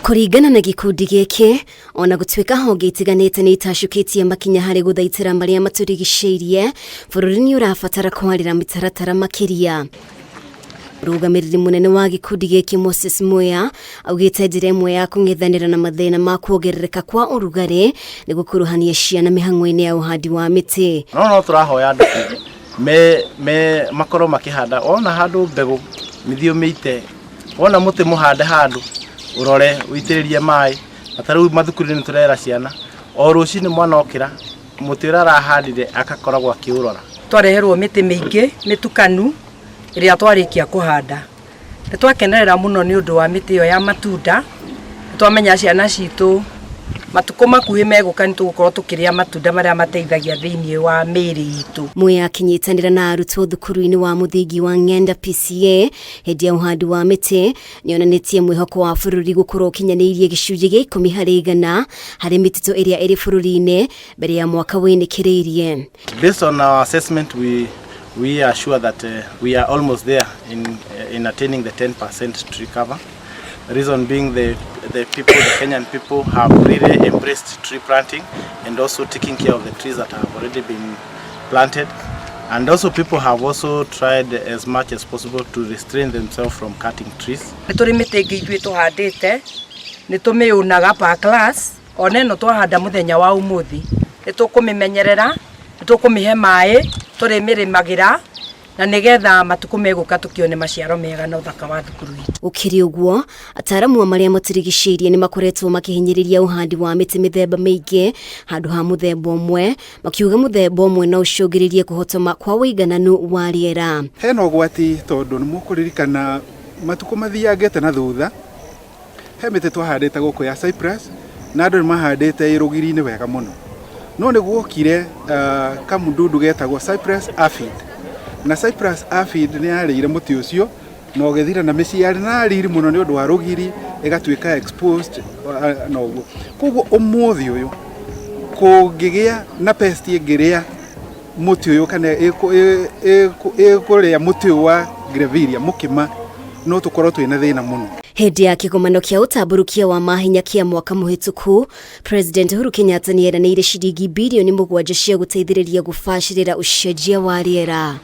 Kũringana na gĩkundi gĩkĩ, ona gũtuĩka honge itiganĩte nĩ itacũkĩtie makinya harĩ gũthaitĩra marĩa matũrigicĩirie, bũrũri nĩ ũrabatara kwarĩra mĩtaratara makĩria. Mũrũgamĩrĩri mũnene wa gĩkundi gĩkĩ Moses Muya augĩte njĩra ĩmwe ya kũng'ethanĩra na mathĩna ma kuongerereka kwa ũrugarĩ nĩ gũkuruhania ciana mĩhang'o-inĩ ya ũhandi wa mĩtĩ. No no tũrahoya andũ me me makorwo makĩhanda wona handũ mbegũ mĩthiĩ ũmĩite wona mũtĩ mũhande handũ ũrore ũitĩrĩrie maĩ na ta rĩu mathukuru-inĩ nĩ tũrera ciana o rũcinĩ mwana okĩra mũtĩ ũrĩa arahandire akakoragwo akĩũrora. Twareherwo mĩtĩ mĩingĩ mĩtukanu ĩrĩa twarĩkia kũhanda. Nĩ twakenerera mũno nĩ ũndũ wa mĩtĩ ĩyo ya matunda, nĩ twamenya ciana citũ matukũ makuhĩ megũka nĩ tũgũkorwo tũkĩrĩa matunda marĩa mateithagia thĩinĩ wa mĩĩrĩ itũ. Muya akĩnyitanĩra na arutwo thukuru-inĩ wa mũthingi wa Ng'enda PCA hĩndĩ ya ũhandi wa mĩtĩ nĩonanĩtie mwĩhoko wa bũrũri gũkorwo ũkinyanĩirie gĩcunjĩ gĩa 10% harĩ mĩtitũ ĩrĩa ĩrĩ bũrũri-inĩ mbere ya mwaka wĩnĩkĩrĩirie. Based on our assessment, we are sure that we are almost there in attaining the 10% tree cover. Reason being the people, the Kenyan people have really embraced tree planting and also taking care of the trees that have already been planted. And also people have also tried as much as possible to restrain themselves from cutting trees. Nĩ tũrĩ mĩtĩ ĩngĩ ithuĩ tũhandĩte, nĩ tũmĩũnaga per class, ona ĩno twahanda mũthenya wa ũmũthĩ, nĩ tũkũmĩmenyerera, nĩ tũkũmĩhe maĩ, tũrĩmĩrĩmagĩra, na nĩgetha matukũ megũka tũkĩone maciaro mega na ũthaka wa thukuru itũ. Gũkĩrĩ ũguo, ataaramu a marĩa matũrigicĩirie nĩ makoretwo makĩhinyĩrĩria ũhandi wa mĩtĩ mĩthemba mĩingĩ handũ ha mũthemba ũmwe, makiuga mũthemba ũmwe no ũcũngĩrĩrie kũhotoma kwa ũigananu wa rĩera. Hena ũgwati tondũ nĩ mũkũririkana matukũ mathiangĩte na thutha, he mĩtĩ twahandĩte gũkũ ya cypress na andũ nĩ mahandĩte ĩrũgiri-inĩ wega mũno, no nĩ guokire kamundudu getagwo cypress aphid, na cypress aphid nĩ yarĩire mũtĩ ũcio na ũgĩthira na mĩciĩ yarĩ na riri mũno nĩ ũndũ wa rũgiri ĩgatuĩka exposed na ũguo. Koguo ũmũthĩ ũyũ kũngĩgĩa na pest ĩngĩrĩa mũtĩ ũyũ kana ĩkũrĩa mũtĩ ũyũ wa grevillea mũkĩma, no tũkorwo twĩna thĩna mũno. Hĩndĩ ya kĩgomano kĩa ũtambũrũkia wa mahinya kĩa mwaka mũhĩtũku, President Uhuru Kenyatta nĩ eranĩire ciringi birioni 7 cia gũteithĩrĩria gũbacĩrĩra ũcenjia wa rĩera.